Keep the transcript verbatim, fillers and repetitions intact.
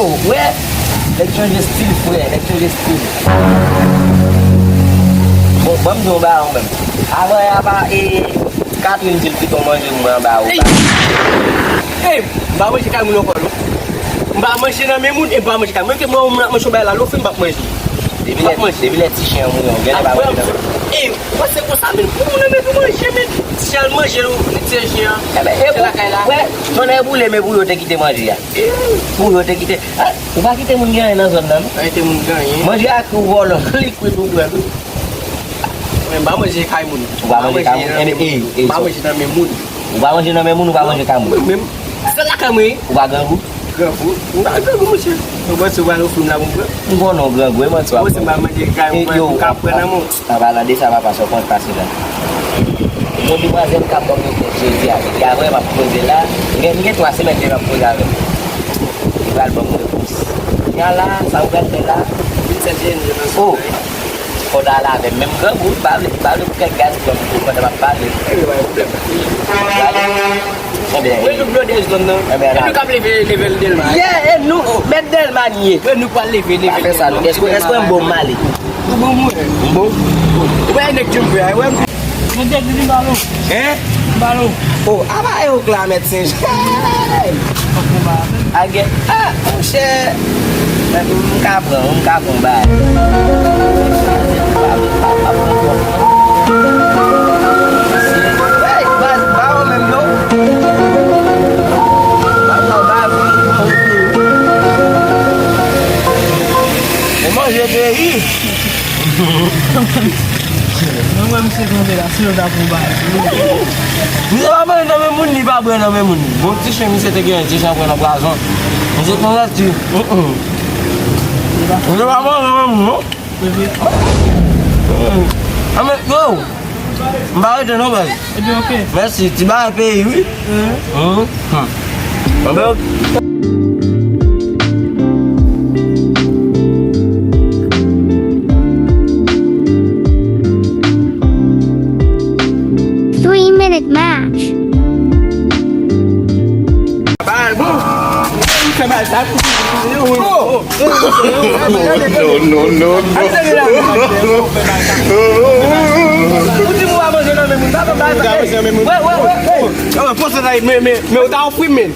Wè, nèg chanje stil, frè, nèg chanje stil. Bon, ban m di w yon bagay menm. Avan yè a pa, e, Catherine di l kite w manje mwen anba ou. Ey! Ey! M pa manje kay moun ankò, non. M pa manje nan men moun, e m pa manje kay moun. Mwen, mwen, mwen, manje yon bagay la, lè w fin, m p ap manje. Depi lè, depi lè ti chen an mouri, yon gèlè pa manje nan men. Ey, mwen se konsa, men pou moun nan men tou manje, men. Ti chen an manje, li tiye chen an. Ebyen, e pou, lakay la. Wè, tonnè boule, men pou yo te kite manje a. Pou yo te kite. Ah, ou pa kite moun gen anyen nan zòn nan, non? Pa kite moun gen anyen. Manje a tou vòlò, li kwit ou pran tou. Men m pa manje kay moun. Ou pa manje kay moun? Ebyen, ey, ey, m pa manje nan men moun. Ou pa manje nan men moun, ou pa manje kay moun? Mwen menm, se lakay mwen ye. Ou pa grangou? Grangou? M pa grangou, monchè. Mwen panse w pral ofri m la pou m pran. M konnen w grangou, e manti w ap ban m. Ou panse m pral manje kay mwen, m ka pran nan men w? An palan de sa, papa, sa w konn pase la. Gon demwazèl k ap ban m repons jodi a. Jodi a, vre, m ap poze la. M gen, m gen twa semèn deja m ap poze avè l. Li pral ban m repons. Kounya la, sa ou pral fè la? Vin sèt je n je nan sou. Oh! Fò w ta ale avè m. Menm grangou, m pa vle, m pa vle pou kèk gaz pran m kou pandan m ap pale. Ebyen, pa gen pwoblèm. Ebyen, mwen nou blode zòn nan. Ebyen, e nou k ap leve, leve Dèlma. Yeah, e nou, mèt Dèlma n ye. Mwen nou pral leve, leve Dèlma. Pa fè sa, non. Èske, èske w bon m ale? Ou bon mwen. M bon? Ou pa nèg di m vre, wè m. Men dèk di m balo. Hein? M balo. Oh, apa e ou k la, mèt Senjay? Fòk nou ba avè m. Agè, ah, monchè. Mèt, m ka pran, m ka pran bay. Hey, baz, ba ou menm non. Ba, ba, ba, ba. E manje peyi. Mwen wè misye kanpe la, si yo ta pou bal. Misye pa manje nan men moun, li pa bwè nan men moun. Bon, ti chen misye te genyen, ti chen pran nan pwazon. Misye konvèti. Misye pa manje nan men moun, non. Anmè, yo! M pa rete non, baz. Ebyen, oke. Mèsi, ti bagay peyi, wi. Anben, oke. Three minute match. Bagay bon. Fè bagay sa. Oh! No, no, no, no. Ou di m ou pa manje nan men moun, pa fè bagay sa. Wè, wè, wè. Oh, poste sa, men, men, men ou ta ofri m, men.